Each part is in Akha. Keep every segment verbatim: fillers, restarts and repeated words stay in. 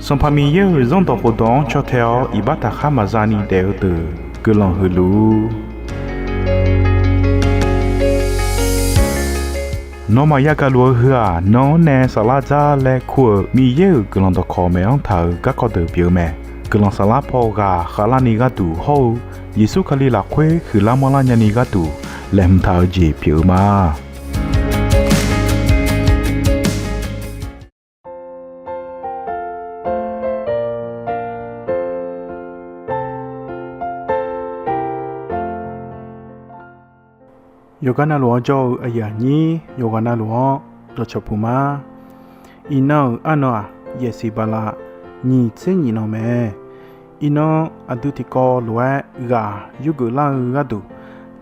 Sanqpaq Miqyaer-euq Zanrdawq khofdawq-anr caw tae-awr iqbax taqkhar maqza ni daef-eu deuq guiqlanq huiq luf-ur. Nawmaf yagaq luf-eu heu-aq, nan-anr nae saflar dzar laer kur-euq Miqyaer-euq guiqlanq dawqkawq maeq-anr taq-euq garkawv deuq pyeuf-eu mae. Guiqlanq saflar paw ghaq khavlarni gharduq hawr-eu Yeqsur Kali lafkhoer huiqlar manrlar nyani gharduq laeqhmq taq-eu jeq pyeuf-eu ma. Yawqghaq navluf-anr jawr-eu aqyuif aqnyir yawqghaq navluf-anr dawqcawq puq ma. Iqnan-euq arnan-aq, yaefsiq bala nyiq tser nyiq nan mae. Iqnan aqdui tiqkawv lof-aer ghaq yurgeuf lar-eu gharduq,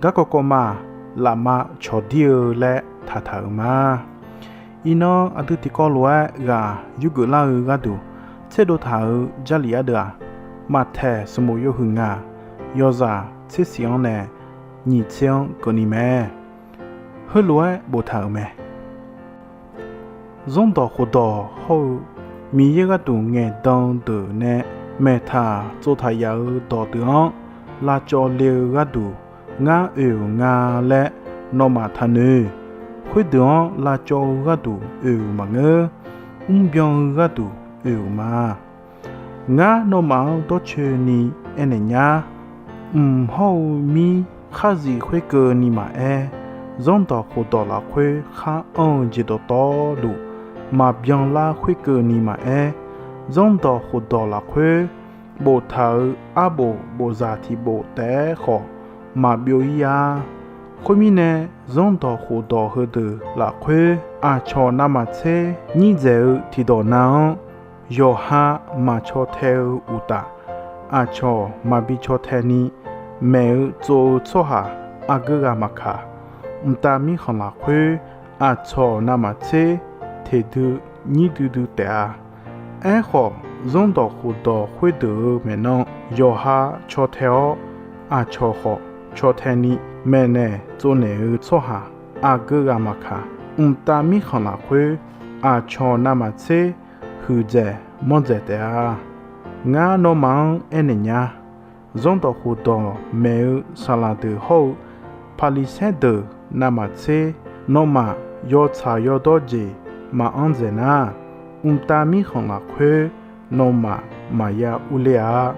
garkawv kawv ma-aq, lafma cawqdir-eu laer taqtaq-euq ma. Iqnan aqdui tiqkawv lof-aer ghaq yurgeuf lar-eu gharduq, tserdov taq-euq Jarlif ardeuv-aq, Maqtaeq sanqbof yawhuiq ngaq, yawzaq tser siq-anr nae nyiq tser-anr keuvni mae. Heulof-aer boftaq-euq mae. Zanrdawq khofdawq hawr-eu Miqyaer gharduq ngaeqdan-eu deuq nae maeqtaq tsovtaq yaf-eu dawqdeuq-anr lavcawv le-eu gharduq ngar oe-euq nga laer nawmaf taqnoeq. Khoerdeuq-anr lavcawv-eu gharduq oe-euq maqngeur. Mrbyan-eu gharduq oe-euq ma. Ngar nawmaf-anr dawrcoeni aernaeq nyar. Mq hawr-eu mir khar zif khoerkeuvni maqaer, zanrdawq khofdawq lafkhoer khar anr-eu jeq dawqtawvluf maqbyan lar khoerkeuvni maqaer, zanrdawq khofdawq lafkhoer boftaq-euq arbof bofzaq tiqbof taef-aer khawf maqbyov ir-a. Khoermirnae, zanrdawq khofdawq heudeuq lafkhoer aqcawq navmaqtser nyir dzaeq-eu tiqdawq nav-anr, yawqha maqcaw tae-eu uqtaf, aqcawq maqbi caw tae ni maeq-eu tsov-eu tsawrhaq aqgeu ghaq maqkaq, mqtav mirkhanq lafkhoer aqcawq navmaqtser teqdui nyir duidui taef-a. Aerkhawf, zanrdawq khofdawq khoerdeuq-euq maeqnan yawqha caw tae-awr, aqcawq khawf caw tae ni maeqnaeq tsovnaeq-eu tsawrhaq aqgeu ghaq maqkaq, mqtav mirkhanq lafkhoer aqcawq navmaqtser huiqdzaeq manrdzaeq taef-a. Ngar nawmaf-anr aernaeq nya. Zanrdawq khofdawq maeq-eu saqlaq deuq hawr-eu Paqliqsaer deuq navmaqtser nawmaf yawtsaq yawdawr jeq maqanr dzaeq nar, mqtav mirkhanq lafkhoer nawmaf maqya urler-a.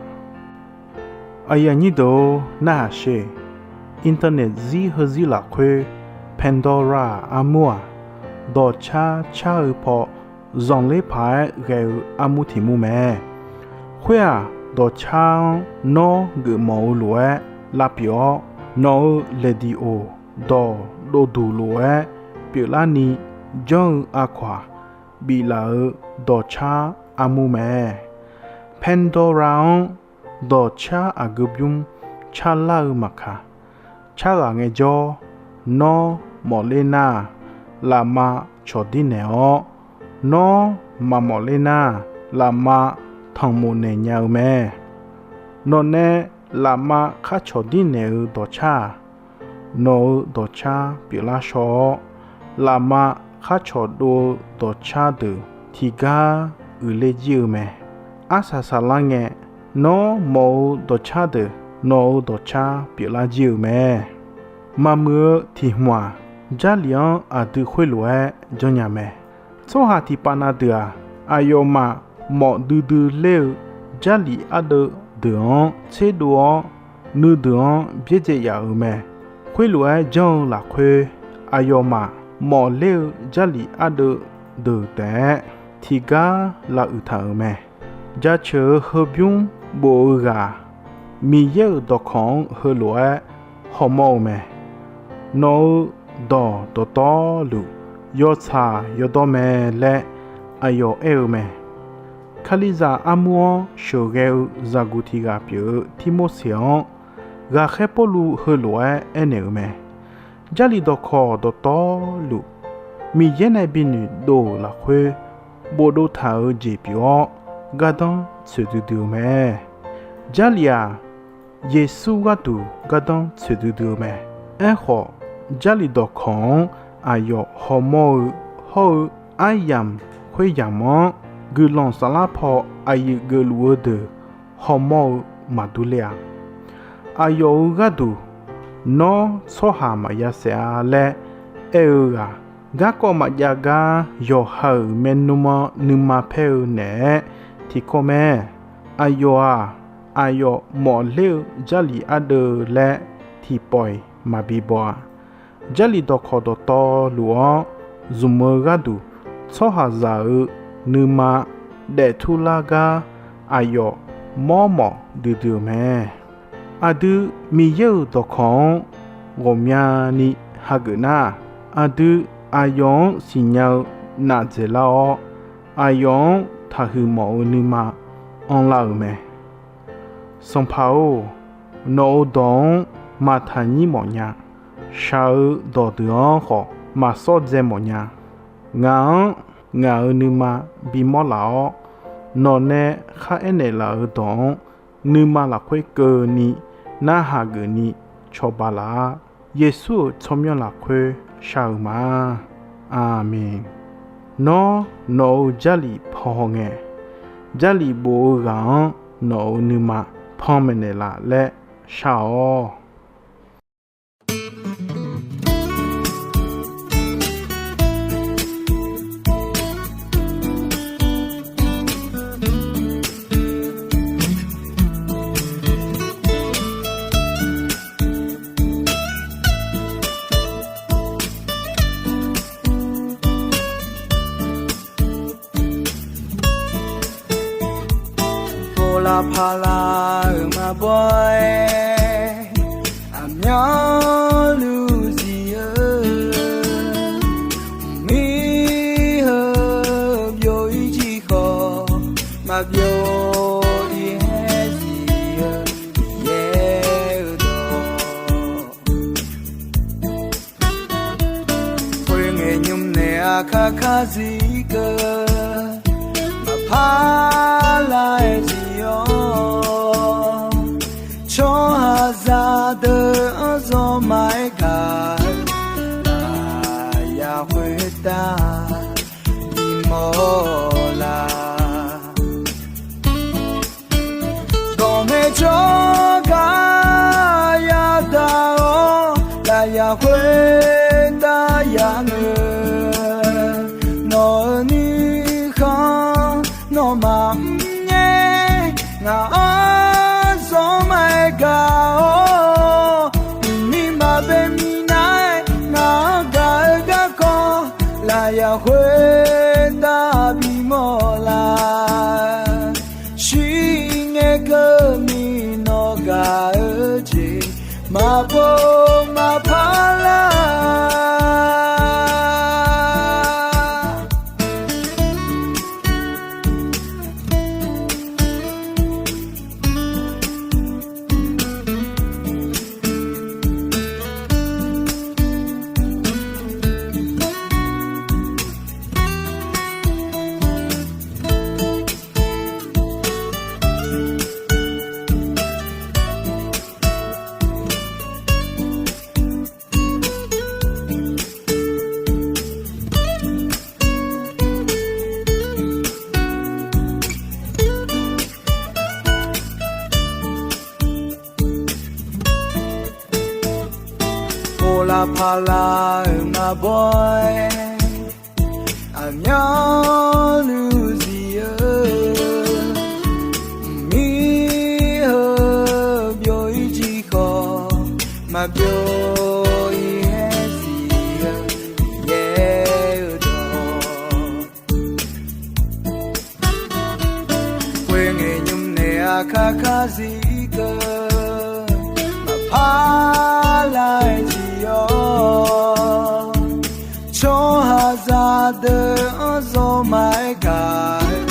Aqyuif aqnyir deuq-or, narhaq sher. Internet zir heuzir lafkhoer Pandora armur-aq, dawqcar car-eu paw zanqler paq-aer ghae-eu armur tiq mur mae. Khoer-aq, dawqcar-anr nawr geufmawf-eu lof-aer lavpyeuf-awr, nawq-euq radio dawq dovduq lof-aer pyeuflarni janr-eu aqkawq-aq, biflaf-eu dawqcar armur mae. Pandora-anr dawqcar aqgeu bymr carlar-eu maqkaq, carghaq ngaejawr, nawr mawfler nar-aq, lafma cawqdir naeq-awr, nawr maqmawf ler nar-aq, lafma tanqmof naeq nya-eu mae. Nawqnae lafma khar cawqdir naeq-eu dawqcar-aq, nawq-euq dawqcar pyeuflar shaw-awr, lafma khar cawqdov-eu dawqcar deuq tiqgar uiqler jir-eu mae. Arsaq saqlar ngae, nawr mawf-eu dawqcar deuq nawq-euq dawqcar pyeuflar jir-eu mae. Maqmuiq-eu tiq hmq-aq, Jarlif-anr aqdui khoerlof-aer janrnya mae. Tsawrhaq tiqpav na deuq-aq, aqyawfmaf mawf duidui ler-eu Jarlif ardeuv deuq-anr tserdov-awr, nuideuq-anr byaerdzae yaf-euq mae. Khoerlof-aer janr-eu lafkhoer, aqyawfmaf mawfler-eu Jarlif ardeuv deuq taef-aer tiqgar lavuiq taq-euq mae. Jaceuq-eu heubymr bof-eu ghaq, Miqyaer-euq dawqkawq-anr heulof-aer hawmawr-eu mae. Nawq-euq dawq dawqtawvluf yawtsaq yawdawr mae laer aqyawf aer-eu mae. Kalizaq armur-anr sheuqghae-eu zaqguq tiq ghaq pyeuf-eu Tirmorseq-anr, ghaqkhaer Pawrluv heulof-aer aernaeq-euq mae. Jarlif dawqkawq dawqtawvluf, Miqyaer nae binoeq dov-euq lafkhoer bofdov taq-euq jeq pyeuf-awr, gardanr tsoeqdui dui-eu mae. Jarlif-aq, Yeqsur gharduq gardanr tsoeqdui dui-eu mae. Aerkhawf, Jarlif dawqkawq-anr aqyawf hawmawr-eu hawr-eu aryamq khoeryamq-anr guiqlanq saflar paw aqyuif geufluf-eu deuq hawmawr-eu maqdur ler-a. Aqyawf-euq gharduq, Nawr tsawrhaq maqya saef-a laer aer-eu ghaq, garkawv maqjav gar yawqha-euq maernmr-anr nuima paer-eu naeq-aer tiqkawv mae. Aqyawf-aq, aqyawf mawfler-eu Jarlif ardeuv laer tiqpawf-iq maqbi baw-a. Jarlif dawqkawq dawqtawvluf-anr zmq-eu gharduq, tsawrhaqzaq-euq nuima daefturlar gar aqyawf mawrmawf duidui-euq mae. Aqdui Miqyaer-euq dawqkawq-anr ghawqmyani hageuf nar, aqdui aqyawf-anr siqnya-eu naf dzaeqlar-awr, aqyawf-anr taqhuiq mawf-eu nuima anrlar-euq mae. Sanqpaq-or, nawq-euq dawq-anr maqtaqnyir mawfnya. Shaq-eu dawqdeuq-anr khawf maqsawr dzae mawfnya. Ngaq-anr ngaq-euq nuima bimawr laf-awr, nawqnae kharaer naeqlaf-euq dawq-anr nuima lafkhoer keuvni narhaq geufni cawba laf-ar. Yeqsur-euq tsawrmyanr lafkhoer shar-eu ma. Aqmeq. Nawr nawq-euq Jarlif panhaw ngae, Jarlif bof-eu ghaq-anr nawq-euq nuima panmaeq naeqlaf laer shar-awq. Povlar parlar-euq maqbaw-aer, aqmyanluf zif-eu, mqmir heu byov-ir jir khawf, maqbyov-ir haer zif-eu, Miqyaer-euq dawq. Khoerngae nymr nae aqkar kar zir keuv, maqpar lar-aer zir-awr, tsawrhaqzaq deuq-anr zawr ma-aer gaq-eu, lafyaq khoertav bimawr la. Dawqmaeq jawrgar yadaq-awr, lafyaq khoertav yameuq. Nawq-euq nuikhanr nawmaf mrngae, ngaq-anr zawr ma-aer gaq-awr, mqmir maqbae minav-aer ngaq-anr gaq-eu garkawv, lafyaq khoertav bimawr la. Shirngae keuvni nawq gaq-eu jeq maqpov maqpar lar. Povlar parlar-euq maqbaw-aer, aqmyanluf zif-eu, mqmir heu byov-ir jir khawf, maqbyov-ir haer zif-eu, Miqyaer-euq dawq. Khoerngae nymr nae aqkar kar zir keuv, maqpar lar-aer zir-awr, tsawrhaqzaq deuq-anr zawr ma-aer gaq-eu,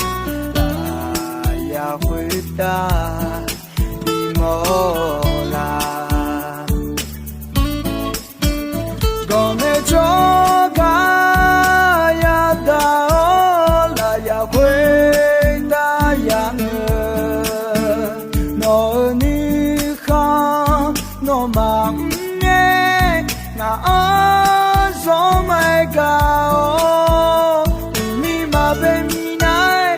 lafyaq khoertav bimawr la. Dawqmaeq jawrgar yadaq-awr, lafyaq khoertav yameuq. Nawq-euq nuikhanr nawmaf mrngae, ngaq-anr zawr ma-aer gaq-awr, mqmir maqbae minav-aer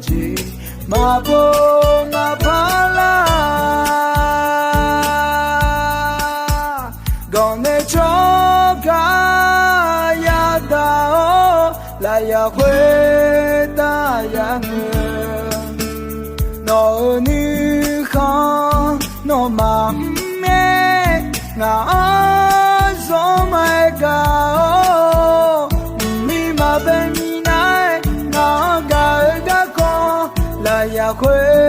jeq maqpov maqpar lar-a. Ganqnaeq tsawrgaq yadaq-awr, lafyaq khoertav yanoeq. Nawq-euq nuikhanr nawmaf mr-aer, ngaq-anr zawr ma-aer gaq-awr, mqmir maqbae minav-aer ngaq-anr gaq-eu garkawv, lafyaq khoer